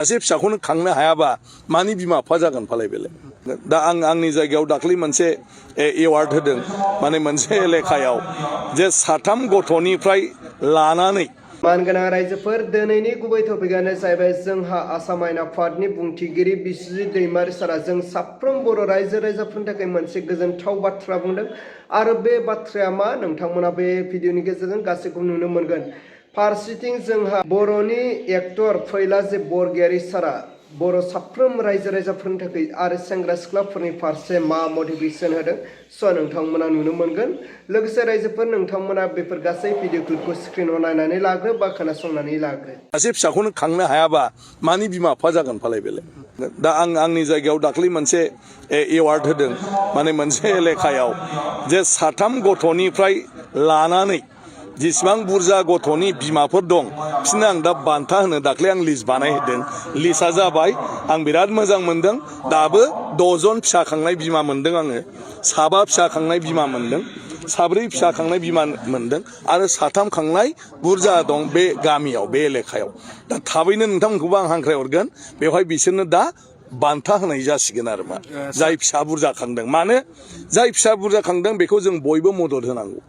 सासे फिसाखौनो खांनो हायाबा मानि बिमा बिफा जागोन फालाय बेलाय दा आंनि जायगायाव दाख्लै मोनसे एवार्ड होदों माने मोनसे एलेकायाव जे साथाम गथ'निफ्राय लानानै मानगोनां रायजोफोर दिनैनि गुबै टपिकआनो जाहैबाय जोंहा आसाम आयेन आफादनि बुंथिगिरि बिस्वजित दैमारि सारा जों साफ्रोम बर' रायजो राजाफोरनि थाखाय मोनसे गोजोनथाव बाथ्रा बुंदों आरो बे बाथ्राया मा नोंथांमोना बे भिडिअनि गेजेरजों गासैखौबो नुनो मोनगोन। फारसेथिं जोंहा बर'नि एक्टर फैला जे बरगयारी सारा बर' साफ्रोम रायजो राजाफोरनि थाखाय आरो सेंग्रा सिख्लाफोरनि फारसे मा मटिभेसन होदों स' नोंथांमोना नुनो मोनगोन। लोगोसे रायजोफोर नोंथांमोना बेफोर गासै भिडिअ क्लिपखौ स्क्रिनाव नायनानै लाग्रो बा खोनासंनानै लाग्रो। सासे फिसाखौनो खांनो हायाबा मानि बिमा बिफा जागोन फालाय बेलाय दा आंनि जायगायाव दाख्लै मोनसे एवार्ड होदों माने मोनसे एलेकायाव जे साथाम गथ'निफ्राय लानानै जेसेबां बुरजा गथ'नि बिमाफोर दं बिसोरनो आं दा बान्था होनो दाख्लै आं लिस्ट बानायहोदों। लिस्टआ जाबाय आं बिराद मोजां मोनदों दाबो 10 जन फिसा खांनाय बिमा मोनदों आङो 7 फिसा खांनाय बिमा मोनदों 4 फिसा खांनाय बिमा मोनदों आरो 3 खांनाय बुरजा दं बे गामियाव बे एलेकायाव दा थाबैनो नोंथांमोनखौबो आं हांख्राय हरगोन बेवहाय बिसोरनो दा बान्था होनाय जासिगोन आरो मा जाय फिसा बुरजा खांदों मानो जाय फिसा बुरजा खांदों बेखौ जों बयबो मदद होनांगौ।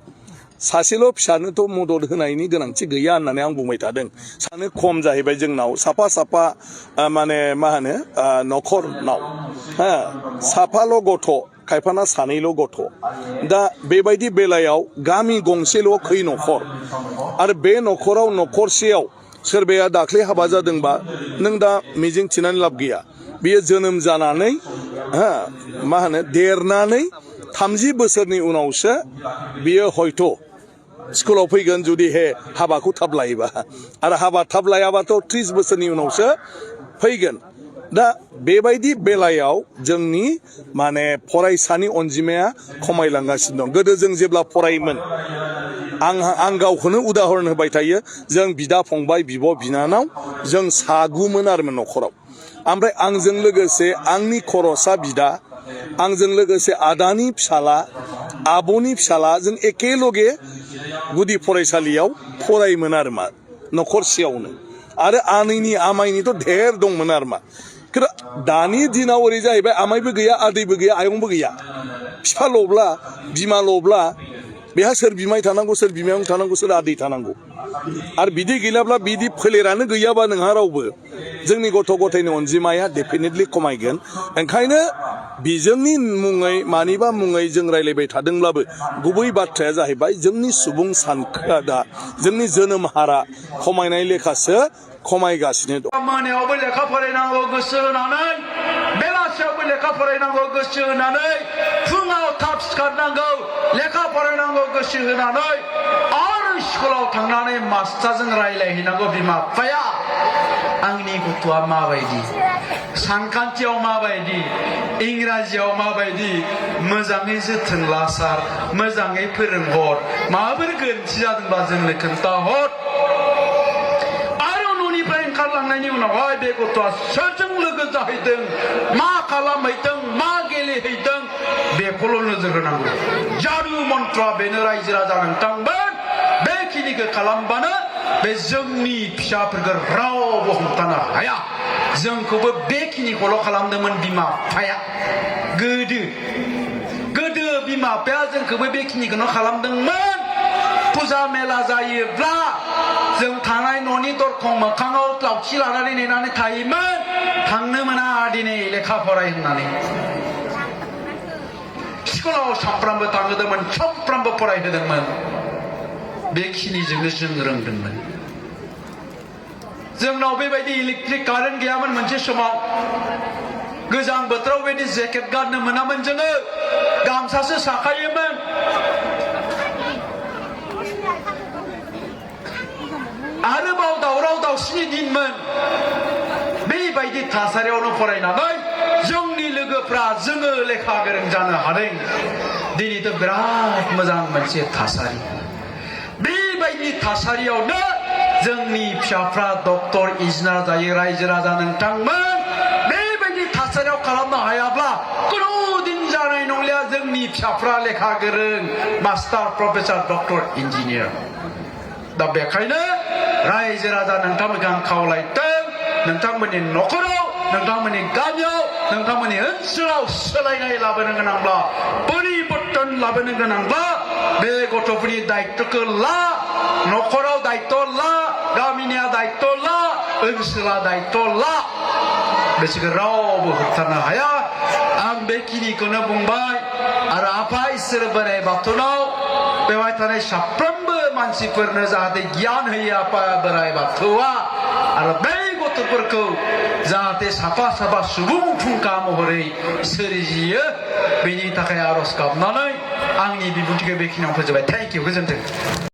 सासेल' फिसानोथ' मदद होनायनि गोनांथि गैया होननानै आं बुंबाय थादों सानो खम जाहैबाय जोंनाव साफा माने मा होनो न'खरनाव साफाल' गथ' खायफाना सानैल' गथ' दा बेबायदि बेलायाव गामि गंसेल' खै न'खर आरो बे न'खराव न'खरसेयाव सोरबाया दाख्लै हाबा जादोंबा नों दा मिजिं थिनानै लाब गैया बियो जोनोम जानानै मा होनो देरनानै 30 बोसोरनि उनावसो बियो हयथ' स्कुलाव फैगोन जुदि हाबाखौ थाब लायोबा आरो हाबा थाब लायाबाथ' 30 बोसोरनि उनावसो फैगोन। दा बेबायदि बेलायाव जोंनि माने फरायसानि अनजिमाया खमायलांगासिनो दं। गोदो जों जेब्ला फरायोमोन आं गावखौनो उदाहरन होबाय थायो जों बिदा फंबाय बिब' बिनानाव जों सागुमोन आरोमोन न'खराव ओमफ्राय आंजों लोगोसे आंनि खर'सा बिदा आंजों लोगोसे आदानि फिसाला आब'नि फिसाला जों एखेलगे गुदि फरायसालियाव फरायोमोन आरो मा न'खरसेयावनो आरो आनैनि आमाइनिथ' धेर दंमोन आरो मा दानि दिनाव ओरै जाहैबाय आमाइबो गैया आदैबो गैया आयंबो गैया बिफाल'ब्ला बिमाल'ब्ला बेहा सोर बिमाय थानांगौ सोर बिमायं थानांगौ सोर आदै थानांगौ आरो बिदि गैलाब्ला बिदि फोलेरानो गैयाबा नोंहा रावबो जोंनि गथ' गथायनि अनजिमाया डेफिनेटलि खमायगोन। ओंखायनो बिजोंनि मुङै मानिबा मुङै जों रायलायबाय थादोंब्लाबो गुबै बाथ्राया जाहैबाय जोंनि सुबुं सानखोआ दा जोंनि जोनोम हारा खमायनाय लेखासो खमायगासिनो दं। मोनायावबो लेखा फरायनांगौ गोसो होनानै बेलासियावबो लेखा फरायनांगौ गोसो होनानै फुङाव थाब सिखारनांगौ लेखा फरायनांगौ गोसो होनानै आरो स्कुलाव थांनानै मास्टारजों रायलायहैनांगौ बिमा बिफाया आंनि गथ'आ माबायदि सानखान्थियाव माबायदि इंराजियाव माबायदि मोजाङै जोथोन ला सार मोजाङै फोरोंहर माबाफोर गोरोन्थि जादोंबा जोंनो खोन्थाहर आरो न'निफ्राय ओंखारलांनायनि उनावहाय बे गथ'आ सोरजों लोगो जाहैदों मा खालामहैदों मा गेलेहैदों बेखौल' नोजोर होनांगौ। जादु मन्त्रआ बेनो रायजो राजा नोंथांमोन बेखिनिखौ खालामबानो बे जोंनि फिसाफोरखौ रावबो हमथानो हाया। जोंखौबो बेखिनिखौल' खालामदोंमोन बिमा बिफाया गोदो बिमा बिफाया जोंखौबो बेखिनिखौनो खालामदोंमोन। फुजा मेला जायोब्ला जों थानाय न'नि दरखं मोखाङाव लावथि लानानै नेनानै थायोमोन थांनो मोना दिनै लेखा फराय होननानै स्कुलाव सामफ्रामबो थांहोदोंमोन सामफ्रामबो फरायहोदोंमोन बेखिनिजोंनो जों रोंदोंमोन। जोंनाव बेबायदि इलेक्ट्रिक कारेन्ट गैयामोन मोनसे समाव गोजां बोथोराव बेबायदि जेकेट गाननो मोनामोन जोङो गामसासो साखायोमोन। आरोबाव दावराव दावसिनि दिनमोन बेबायदि थासारियावनो फरायनानै जोंनि लोगोफ्रा जोङो लेखा गोरों जानो हादों। दिनैथ' बिराद मोजां मोनसे थासारि बेबायदि थासारियावनो जोंनि फिसाफ्रा डक्टर इन्जिनियार जायो। रायजो राजा नोंथांमोन बेबायदि थासारियाव खालामनो हायाब्ला खुनु दिन जानाय नंलिया जोंनि फिसाफ्रा लेखा गोरों मास्टार प्रफेसर डक्टर इन्जिनियार। दा बेखायनो रायजो राजा नोंथांमोनखौ आं खावलायदों नोंथांमोननि न'खराव नोंथांमोननि गामियाव नोंथांमोननि ओनसोलाव सोलायनाय लाबोनो गोनांब्ला परिबर्तन लाबोनो गोनांब्ला बे गथ'फोरनि दायित्वखौ ला न'खराव दायित्व ला गामिनिया दायित्व ला ओनसोला दायित्व ला बिसोरखौ रावबो होबथानो हाया आं बेखिनिखौनो बुंबाय आरो आफा इसोर बोराइ बाथौनाव बेवहाय थानाय साफ्रोमबो मानसिफोरनो जाहाथे गियान होयो आफा बोराइ बाथौआ आरो बै गथ'फोरखौ जाहाथे साफा साफा सुबुं फुंखा महरै सोरजियो बेनि थाखाय आर'ज गाबनानै आंनि बिबुंथिखौ बेखिनियाव फोजोबबाय थेंक इउ गोजोन्थों